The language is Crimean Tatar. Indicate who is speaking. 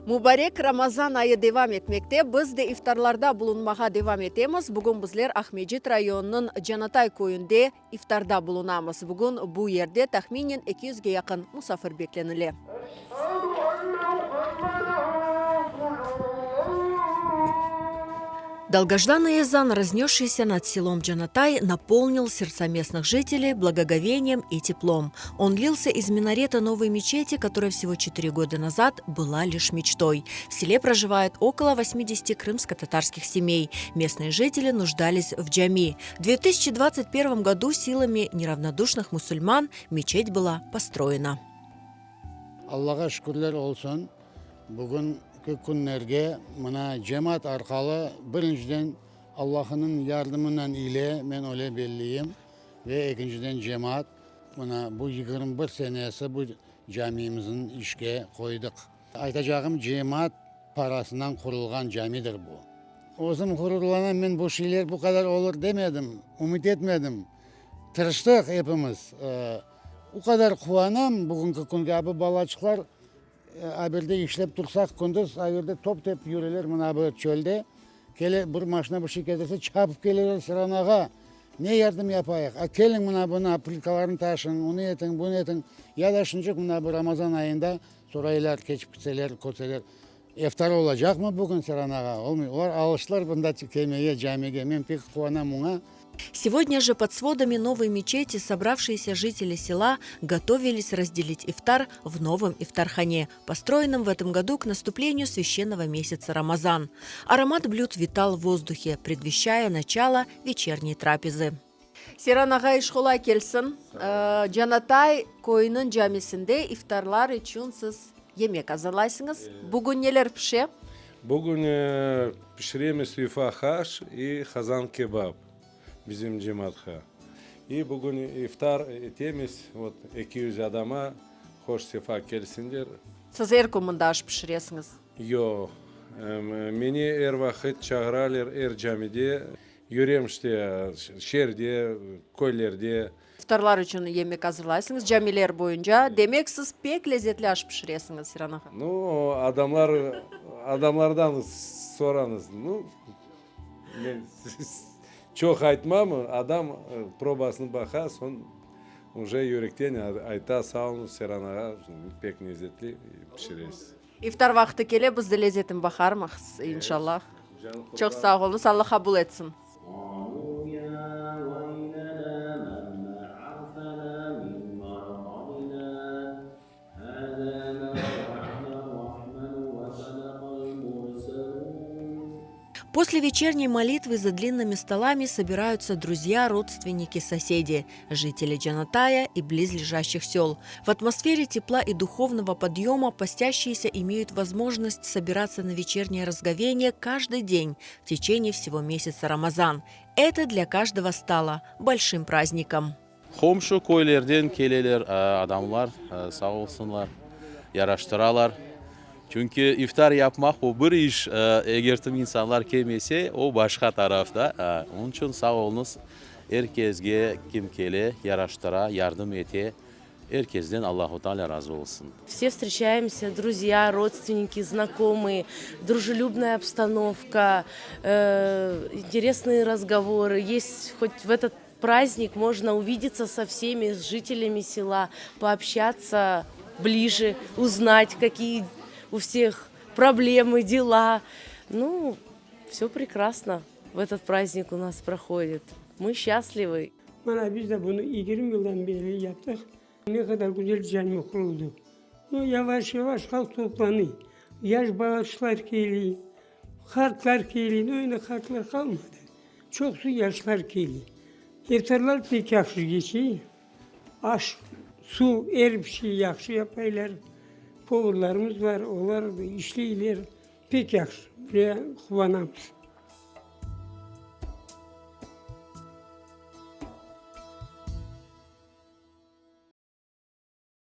Speaker 1: Mubarek Ramazan ayı devam etmekte. Biz de iftarlarda bulunmağa devam etemiz. Bugün bizler Aqmescit rayonınıñ Canatay köyünde iftarda bulunamız. Bugün bu yerde tahminen eki yüzge yaqın musafir beklenile. Долгожданный ezan, разнесшийся над селом Джанатай, наполнил сердца местных жителей благоговением и теплом. Он лился из минарета новой мечети, которая всего четыре года назад была лишь мечтой. В селе проживает около 80 крымско-татарских семей. Местные жители нуждались в джами. В 2021 году силами неравнодушных мусульман мечеть была построена.
Speaker 2: Allağa şükürler olsun, bugünki künlerge mına cemaat arqalı birinciden Allahınıñ yardımınen ile men öyle belleyim ve ekinciden cemaat mına bu 21 senesi bu camimizniñ işke qoydıq. Aytacağım cemaat parasından qurulğan camidir bu. Özüm ğururlanam, men bu şeyler bu qadar olur demedim, ümüt etmedim. Tırıştıq epimiz. O qadar quvanam bugünki künge, a bu balaçıqlar aberde işlep tursaq kündüz, aberde top tep yüreler mına bu çölde. Kele, bir maşina bir şey ketirse, çapıp keleler Seyran ağa, ne yardım yapayıq, a keliñ mına bunı, plitkalarnı taşıñ, onı etiñ, bunı etiñ. Ya da şuncıq mına bu Ramazan ayında soraylar, keçip kitseler, körseler, iftar olacaqmı bugün Seyran ağa? Olmay. Olar alıştılar bunda kelmege, camige. Men pek quvanam buña.
Speaker 1: Сегодня же под сводами новой мечети собравшиеся жители села готовились разделить ифтар в новом ифтархане, построенном в этом году к наступлению священного месяца Рамазан. Аромат блюд витал в воздухе, предвещая начало вечерней трапезы. Seyran ağa iş qolay kelsin. Canatay köyüniñ camisinde iftarlar içün siz yemek azırlaysıñız. Bugün neler pişe?
Speaker 3: Bugün pişiremiz yufa haş i qazan kebap bizim cemaatqa. I bugün iftar etemiz, vot, 200 adama, hoş sefa kelsinler.
Speaker 1: Siz er kün mında aş pişiresiñiz?
Speaker 3: Yoq. Meni er vaqıt çağıralar er camide. Yürem işte şeerde, köylerde.
Speaker 1: İftarlar içün yemek azırlaysıñız camiler boyunca. Demek, siz pek lezetli aş pişiresiñiz, Seyran ağa.
Speaker 3: Nu, adamlar, adamlardan sorañız. Nu, men çoq aytmam, adam probasını baqa, soñ uje yürekten ayta, sağ oluñız, Seyran ağa, pek lezetli pişiresiz.
Speaker 1: İftar vaqtı kele, biz de lezetin baqarmız, inşallah. Çoq sağ oluñız, Alla qabul etsin. После вечерней молитвы за длинными столами собираются друзья, родственники, соседи, жители Джанатая и близлежащих сел. В атмосфере тепла и духовного подъема постящиеся имеют возможность собираться на вечернее разговение каждый день в течение всего месяца Рамазан. Это для каждого стало большим праздником.
Speaker 4: Qomşu köylerden keleler adamlar, sağ olsunlar, yaraştıralar. Çünki iftar yapmaq o bir iş, eger tüm insanlar kelmese, o başqa tarafta. Onıñ içün sağ oluñız er kesge, kim kele, yaraştıra, yardım ete, er kesden Allahu Teala razı olsun.
Speaker 5: Все встречаемся, друзья, родственники, знакомые, дружелюбная обстановка, интересные разговоры. Есть хоть в этот праздник можно увидеться со всеми с жителями села, пообщаться ближе, узнать, какие у всех проблемы, дела. Ну, все прекрасно в этот праздник у нас проходит. Мы счастливы.
Speaker 6: Mana biz de bunı 20 yıldan beri yaptıq. Ne qadar güzel cami quruldı. Nu, yavaş-yavaş halq toplanıy. Yaş balaçıqlar keliy, qartlar keliy. Nu, endi qartlar qalmadı. Çoqusı yaşlar keliy. İftarlar pek yahşı keçey. Aş, suv, er bir şey yahşı yapaylar. Povurlarımız bar, olar işleyler. Pek yahşı, ve quvanamız.